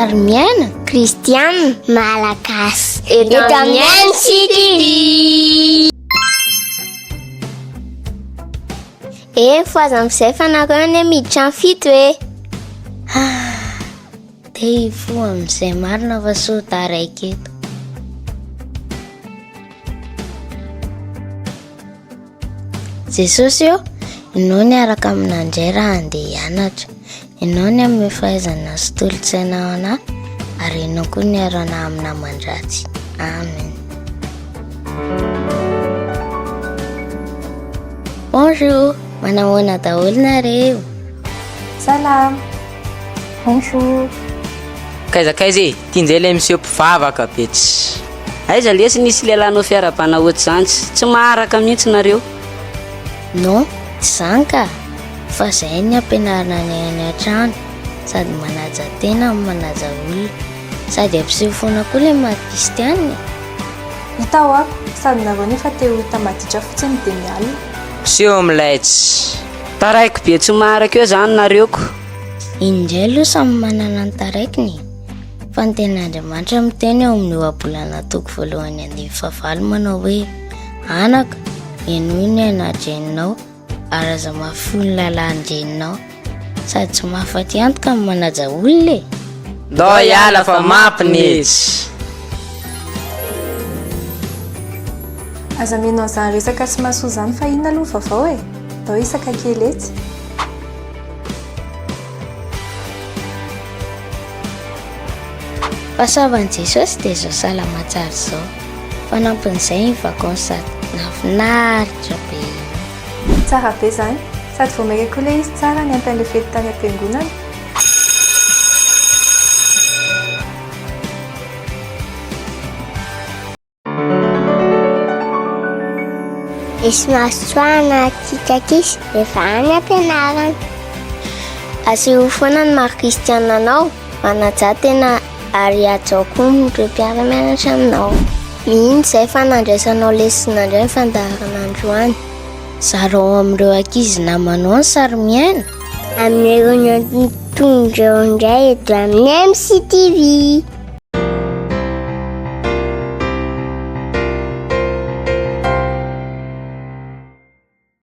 Sary miaina Kristiana Malagasy eto amin'ny MCTV. Eh, mifohaza amin'izay fa nareo anie miditra amin'ny fito e. Te hifoha amin'izay marina fa soa taraiky eto. Jesosy ô, Ianao niaraka amin'Andray raha handeha hianatra. Ianao ny hanome fahaizana sy tolo-tsaina ho anà, ary Ianao koa niaro anà amin'ny naman-dratsy. Amen. Bonjour, manahoana daholo nareo? Salama. Bonjour. Kaiza kaiza e, ty njay le miseho mpivavaka be tsy. Aiza lesy nisy lehilahy hanao fiarahabana ohatr'izany tsy tsy maharaka mihitsy nareo. Non, tsy zany ka! Fa zay ny ampianarina anay any an-trano, sady manaja tena no manaja olona, sady ampiseho foana koa le maha kristianina e! Hita hoa, sady nareo nefa te ho hita maditra fotsiny dia mialona. Miseho milay tsy. Taraiky be tsy maharaka eo zany nareo ko. Iny indray aloha samy manana ny taraikiny e! Fa ny tenin'Andriamanitra miteny ao amin'ny ohabolana toko voalohany andininy fahavalo manao hoe, Anaka, henoy ny ana-dreninao ary aza mahafoy ny lalàn-dreninao. Sady tsy mahafaty antoka ny manaja olona e! Ndao hiala fa mampinetsy. Aza mino an'izany resaka sy mahasoa izany fa inona aloha ny vaovao e? Ndao hisaka kely etsy. Fahasoavan'i Jesosy dia izao salama tsara izao. Fanampin'izay ny vacances sady nahafinaritra be iny. Tsara be izany. Sady vao maika koa ilay izy tsara niampy an'ilay fety tany am-piangonana. Misy mahasoana antsika ankizy rehefa any am-pianarana. Asehoy foana ny maha kristiana anao, manajà tena ary hajao koa ireo mpiara-mianatra aminao. Mino izahay fa nandraisanao lesona indray ny fandaharana androany. Zarao amin'ireo ankizy namanao ny sarimiaina. Amin'ny herinandro mitondra indray eto amin'ny MCTV.